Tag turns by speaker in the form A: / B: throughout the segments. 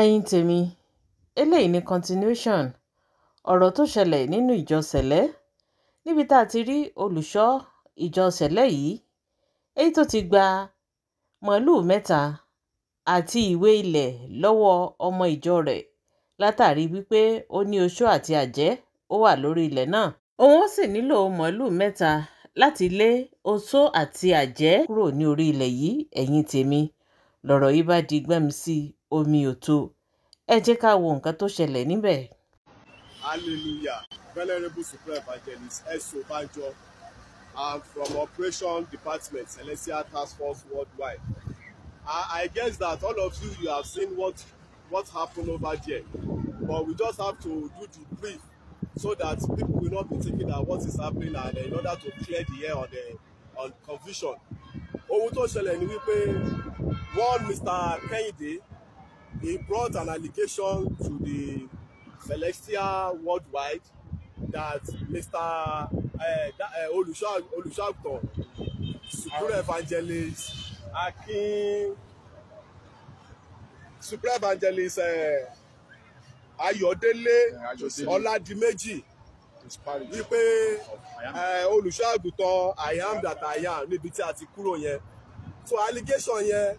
A: Ẹ̀yin tèmi, eléyìí ni continuation ọ̀rọ̀ tó ṣẹlẹ̀ nínú ìjọ Cele níbi tá a ti rí olùṣọ́ ìjọ Cele yìí, èyí tó ti gba màálùú mẹ́ta àti ìwé ilẹ̀ lọ́wọ́ ọmọ ìjọ rẹ̀ látàrí wípé ó ní oṣó àti àjẹ́ ó wà lórí ilẹ̀ náà. Òun sì nílò màálùú mẹ́ta láti lé oṣó àti àjẹ́ kúrò ní orí ilẹ̀ yìí. Ẹ̀yin tèmi, lọ̀rọ̀ yìí bá di gbẹ́mi sí omi ò tó. Ẹ jẹ́ ká wo nǹkan tó ṣẹlẹ̀ níbẹ̀.
B: Hallelujah. Venerable Supreme Evangelist S.O. Banjo. I'm from Operation Department, Celestial Task Force Worldwide. I guess that all of you have seen what happened over there. But we just have to do the brief so that people will not be thinking that what is happening, and in order to clear the air on confusion. Ohun tó ṣẹlẹ̀ ni wípé one Mr. Kehinde, he brought an allegation to the Celestial Worldwide that Mr. Olùṣọ́-àgùntàn Supreme Evangelist Akin, Supreme Evangelist Ayọ̀délé
C: Ayọ̀délé.
B: Ọládìméjì, wípé olùṣọ́-àgùntàn I Am That I Am níbi tí a ti kúrò yẹn. So allegation yẹn,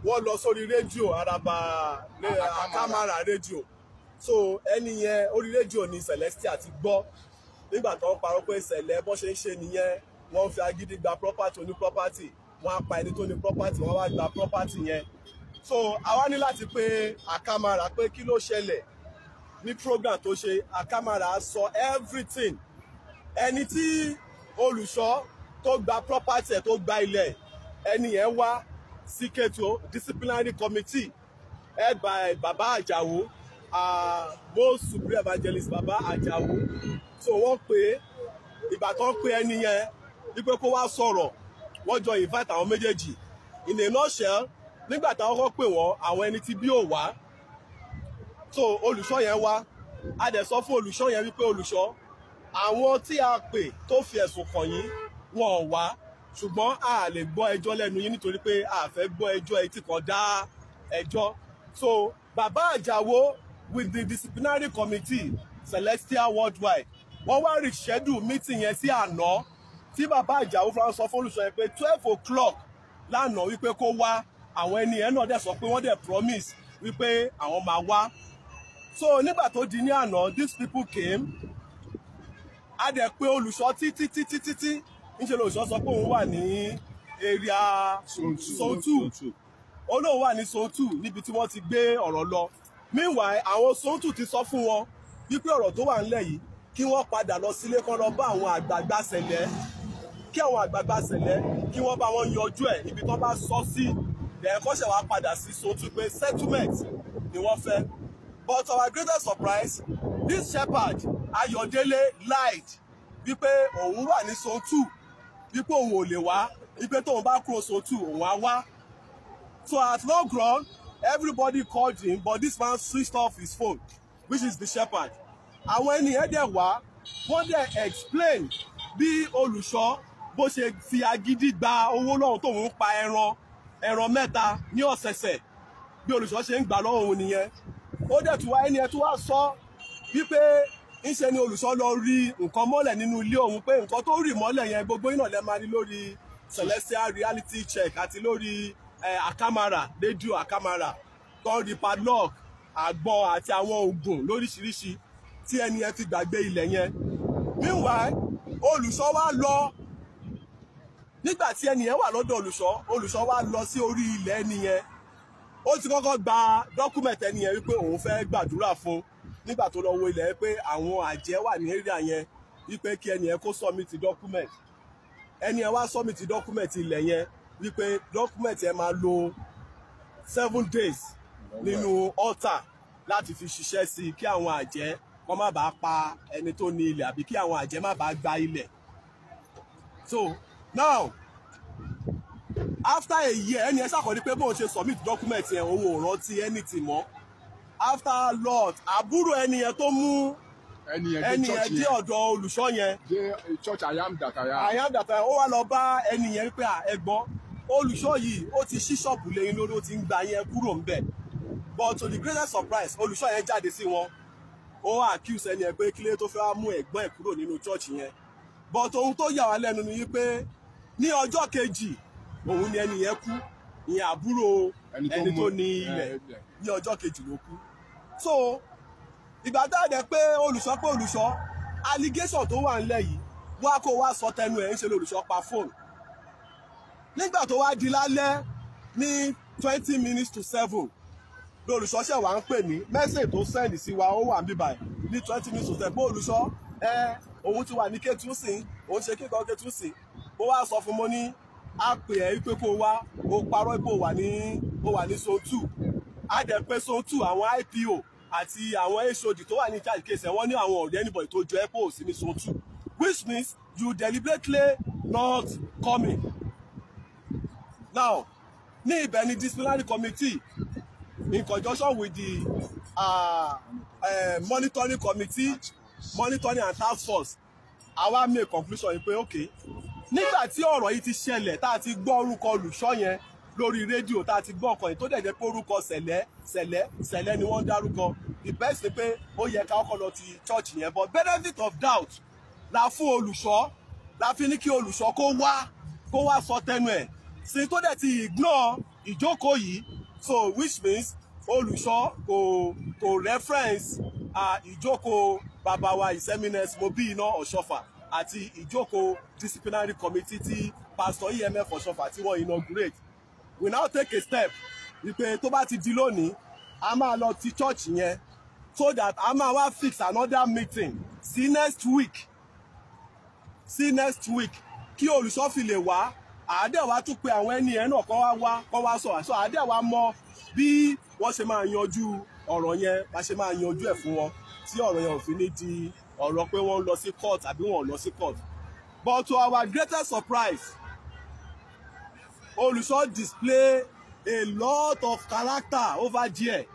B: wọ́n lọ sórí rédíò Araba Akamara rédíò. So ẹni yẹn, orí rédíò ní Celestial ti gbọ́ nígbà tó ń parọ́ pé Cele bọ́n ṣe ń ṣe nìyẹn, wọ́n fi agídí gba property oní property, wọ́n á pa ẹni tó ní property, wọ́n wá gba property yẹn. So àwa ní láti pe Akamara pé kí ló ṣẹlẹ̀ ní program tó ṣe. Akamara sọ everything. Ẹni tí olùṣọ́ tó gba property ẹ̀, tó gba ilẹ̀, ẹni yẹn wá sí Kétu disciplinary committee head by Baba Àjàwó, most supreme evangelist Baba Àjàwó. So wọ́n pè é. Ìgbà tó ń pè ẹni yẹn wípé kó wá sọ̀rọ̀, wọ́n jọ invite àwọn méjèèjì. In a nutshell, nígbà táwọn kọ́ pè wọ́n, àwọn ẹni tí bí ò wá. So olùṣọ́ yẹn wá. A dẹ̀ sọ fún olùṣọ́ yẹn wípé, olùṣọ́, àwọn tí a pè tó fi ẹ̀sùn kàn yín, wọn ò wá, ṣùgbọ́n a lè gbọ́ ẹjọ́ lẹ́nu yín nítorí pé a fẹ́ gbọ́ ẹjọ́ etí kan dá ẹjọ́. So Bàbá Àjàwó with the disciplinary committee Celestial Worldwide, wọ́n wá reschedule meeting yẹn sí àná, tí Bàbá Àjàwó fúnra sọ fún olùṣọ́ yẹn pé 12 o'clock lánàá wípé kó wá. Àwọn ẹni yẹn náà dẹ̀ sọ pé wọ́n dẹ̀ promise wípé àwọn máa wá. So nígbà tó di ní àná, these people came. A dẹ̀ pé olùṣọ́ títí títí títí, níṣẹ́ lolùṣọ́ sọ pé òun wà ní area Zone 2. Ó lóun wà ní Zone 2 níbi tí wọ́n ti gbé ọ̀rọ̀ lọ. Meanwhile, àwọn Zone 2 ti sọ fún wọn wípé ọ̀rọ̀ tó wà ńlẹ̀ yìí, kí wọ́n padà lọ sílé, kán lọ bá àwọn àgbààgbà Cele, kí àwọn àgbààgbà Cele kí wọ́n bá wọn yanjú ẹ̀ ibi tó bá sọ sí, then kó ṣẹ̀ wá padà sí Zone 2 pé settlement ni wọ́n fẹ́. But to our greatest surprise, this shepherd Ayọ̀délé lied wípé òun wà ní Zone 2, wípé òun ò lè wá, wípé tóun bá kúrò Zone 2, òun á wá. So at long run, everybody called him, but this man switched off his phone, which is the shepherd. Àwọn ènìyàn dẹ̀ wá, wọ́n dẹ̀ explain bí olùṣọ́ bó ṣe fi agídí gba owó lọ́hùn tóun ń pa ẹran mẹ́ta ní ọ̀sẹ̀sẹ̀, bí olùṣọ́ ṣe ń gbà lọ́wọ́ òun nìyẹn. Ó dẹ̀ tún wá, ẹni ẹ tún wá sọ wípé ńṣe ni olùṣọ́ lọ rí nǹkan mọ́lẹ̀ nínú ilé òun, pé nǹkan tó rì mọ́lẹ̀ yẹn, gbogbo iná lẹ́ máa rí lórí Celestial Reality Check àti lórí Akamara rédíò Akamara, tó ń rí padlock, àgbọn àti àwọn oògùn lóríṣiríṣi tí ẹni yẹn fi gbàgbé ilẹ̀ yẹn. Meanwhile, olùṣọ́ wá lọ. Nígbà tí ẹni yẹn wà lọ́dọ̀ olùṣọ́, olùṣọ́ wá lọ sí orí ilẹ̀ ẹni yẹn. Ó ti kọ́kọ́ gba document ẹni yẹn wípé òun fẹ́ gbàdúrà fún. Nígbà tó lọ wo ilẹ̀ yẹn pé àwọn àjẹ́ wà ní area yẹn, wípé kí ẹni yẹn kó submit document. Ẹni yẹn wá submit document ilẹ̀ yẹn, wípé document yẹn máa lo 7 days nínú altar láti fi ṣiṣẹ́ sí i, kí àwọn àjẹ́ kó má bàa pa ẹni tó ní ilẹ̀ àbí kí àwọn àjẹ́ má bàa gba ilẹ̀. So now, after a year, ẹni ẹ ṣàkọọ́dí pé bóun ṣe submit document yẹn, òun ò rántí anything mọ́. After lot, àbúrò ẹni yẹn tó mú
C: ẹni yẹn dé
B: ẹni yẹn
C: church
B: dé
C: yẹn
B: ọ̀dọ̀ olùṣọ́ yẹn,
C: dé church I Am That I Am.
B: I Am That I Am. Ó wá lọ bá ẹni yẹn pé, "À, ẹ̀gbọ́n, olùṣọ́ yìí, ó ti ṣí ṣọ́ọ̀bù lẹ́yìn lórí, ó ti ń gba yẹn kúrò ńbẹ̀." But to the greatest surprise, olùṣọ́ yẹn jáde sí wọn, ó accuse ẹni ẹ pé kílé tó fẹ́ wá mú ẹ̀gbọ́n ẹ̀ kúrò nínú church yẹn. But ohun tó yà wá lẹ́nu ni wípé ní ọjọ́ kejì òun ni ẹni yẹn kú, ìyẹn àbúrò ẹni tó ní ilẹ̀, ní ọjọ́ kejì ló kú. So ìgbà tá a dẹ̀ pé olùṣọ́, pé olùṣọ́, allegation tó wà ńlẹ̀ yìí, wá kó wá sọ tẹnu ẹ̀, ń ṣe lolùṣọ́ pa fóònù. Nígbà tó wá di lálẹ́ ní 6:40, lolùṣọ́ ṣẹ̀ wá ń pè mí. Message tó send sí wa, ó wà níbí báyìí ní 6:40, pé olùṣọ́ ẹ òun ti wà ní Kétu sìn, òun ṣe kíkan Kétu sìn. Mo wá sọ fún, mo ní a pè ẹ́ pé kó wá, ó parọ́ pé ó wà ní zone 2. A dẹ̀ pé zone 2, àwọn IPO àti àwọn HOD tó wà ní charge case ẹ̀, wọ́n ní àwọn ọ̀rẹ́ anybody tó jọ ẹ́ pé ò sí ní zone 2, which means you deliberately not coming. Now, ní ibẹ̀ ni disciplinary committee in conjunction with the monitoring committee, monitoring and task force, àwa make conclusion yìí pé okay, nígbà tí ọ̀rọ̀ yìí ti ṣẹlẹ̀, tá a ti gbọ́ orúkọ olùṣọ́ yẹn lórí rédíò, tá a ti gbọ́ ọkàn yìí, tó dẹ̀ jẹ́ pé orúkọ Sẹ̀lẹ́, Sẹ̀lẹ́, Sẹ̀lẹ́ ni wọ́n ń dárúkọ, the best ni pé ó yẹ ká kọ́kọ́ lọ ti church yẹn. But benefit of doubt la fún olùṣọ́, la fi ní kí olùṣọ́ kó wá sọ tẹnu ẹ̀ sí, tó dẹ̀ ti ignore ìjókòó yìí. So which means olùṣọ́ kò reference ìjókòó bàbá wa His Eminence Mobiyina Ọ̀ṣọ́fà àti ìjókòó disciplinary committee tí Pastor EMF Ọ̀ṣọ́fà tí wọ́n inaugurate. We now take a step wípé tó bá ti di lónìí, a máa lọ ti church yẹn, so that a máa wá fix another meeting sí next week, sí next week, kí olùṣọ́ fi lè wá. Àádẹ́ wa tún pe àwọn ẹni ẹ̀ náà kọ́ wá sọ àádẹ́ wa mọ bí wọ́n ṣe máa yanjú ọ̀rọ̀ yẹn, bá ṣe máa yanjú ẹ̀ fún wọn, tí ọ̀rọ̀ yẹn ò fi ní di ọ̀rọ̀ pé wọ́n ń lọ sí court àbí wọ́n ò lọ sí court. But to our greatest surprise, olùṣọ́ display a lot of character over there.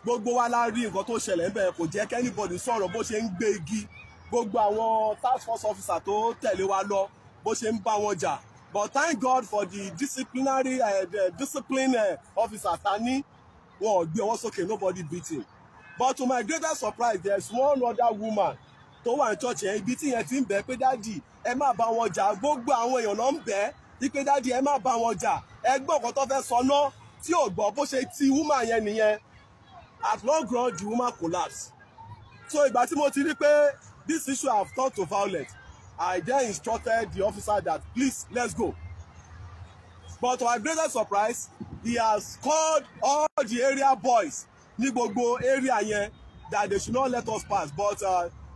B: Gbogbo wa la rí nǹkan tó ṣẹlẹ̀ ńbẹ̀. Kò jẹ́ kí anybody sọ̀rọ̀, bó ṣe ń gbé igi, gbogbo àwọn task force officer tó tẹ̀lé wa lọ, bó ṣe ń bá wọn jà. But thank God for the disciplinary the discipline officer ta ní, wọn ò gbé ọwọ́ sókè, nobody beat him. But to my greatest surprise, there is one other woman tó wà ní church yẹn, ibi tí yẹn ti ń bẹ̀ pé daddy, ẹ má bá wọn jà. Gbogbo àwọn èèyàn náà ń bẹ̀ wípé daddy, ẹ má bá wọn jà, ẹ gbọ́ nǹkan tó fẹ́ sọ ná, tí ò gbọ́. Bó ṣe ti woman yẹn nìyẹn. At long run, the woman collapse. So ìgbà tí mo ti rí pé this issue have turned to violent, I then instructed the officer that please, let's go. But to our greatest surprise, he has called all the area boys ní gbogbo area yẹn that they should not let us pass. But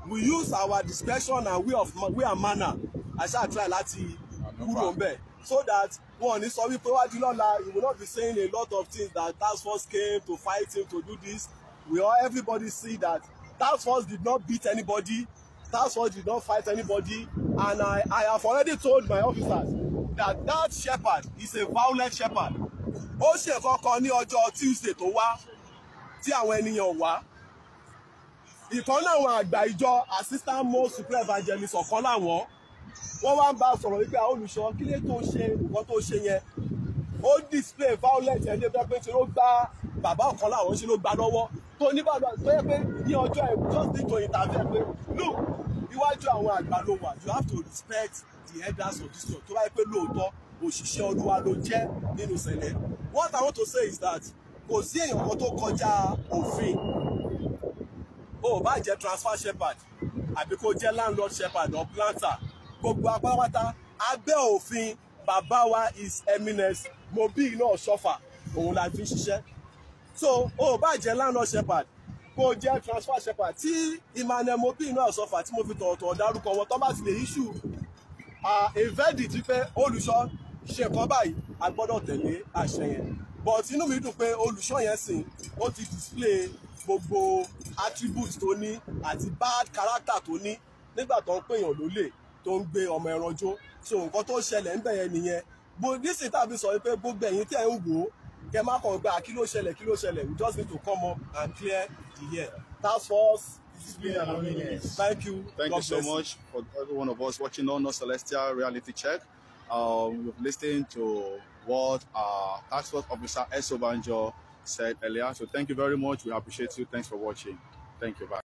B: we use our discretion and way and manner. I shall try láti kúrò ńbẹ̀ so that wọn ò ní sọ wípé wájú lọ́la, he will not be saying a lot of things, that task force came to fight him, to do this. We all, everybody see that task force did not beat anybody, task force did not fight anybody. And I have already told my officers that that shepherd is a violent shepherd. Ó ṣe kankan ní ọjọ́ Tuesday tó wá tí àwọn ènìyàn wá, ìkan náà àwọn àgbà ìjọ, assistant most supreme evangelist ọ̀kan láwọn, wọ́n wá ń bá a sọ̀rọ̀ wípé àwọn olùṣọ́, kí lè tó ṣe nǹkan tó ṣe yẹn? Ó display violent ẹ̀ dé pé ṣe ló gbá bàbá ọ̀kan láwọn, ṣe ló gbá lọ́wọ́ tó ní bàbá tó yẹ pé ní ọjọ́ ẹ̀ just need to intervene pé look, iwájú àwọn àgbà ló wà, you have to respect the elders of this church, tó bá yẹ pé lóòótọ́ òṣìṣẹ́ Olúwa ló jẹ́ nínú Sẹ̀lẹ̀. What I want to say is that kò sí èèyàn kan tó kọjá òfin. O ò bá jẹ́ transfer shepherd àbí kó jẹ́ landlord shepherd or planter, gbogbo apápátá abẹ́ òfin bàbá wa His Eminence Mobiyina Ọ̀ṣọ́fà òun la fi ń ṣiṣẹ́. So o ò bá jẹ́ landlord shepherd, kó o jẹ́ transfer shepherd, tí Emmanuel Mobiyina Ọ̀ṣọ́fà tí mo fi tọ̀wọ̀tọ̀wọ̀ dárúkọ wọn, tó bá ti lè issue a verdict pé olùṣọ́ ṣe nǹkan báyìí, a gbọ́dọ̀ tẹ̀lé àṣẹ yẹn. But inú mi dùn pé olùṣọ́ yẹn sìn, ó ti display gbogbo attributes tó ní àti bad character tó ní nígbà tó ń pèèyàn lólè, tó ń gbé ọmọ ẹran jó. So nǹkan tó ṣẹlẹ̀ ń bẹ̀ yẹn nìyẹn. Bó nísìnyí tàbí sọ wípé gbogbo ẹ̀yin tí ẹ̀ ń wò ó, kẹ má kàn pé kí ló ṣẹlẹ̀, kí ló ṣẹlẹ̀. We just need to come up and clear the air. Task force. Thank you.
C: Thank
B: God
C: you so
B: bless.
C: Much for every one of us watching on Celestial Reality Check. We've listened to what our task force officer S. Obanjo said earlier. So thank you very much. We appreciate you. Thanks for watching. Thank you. Bye.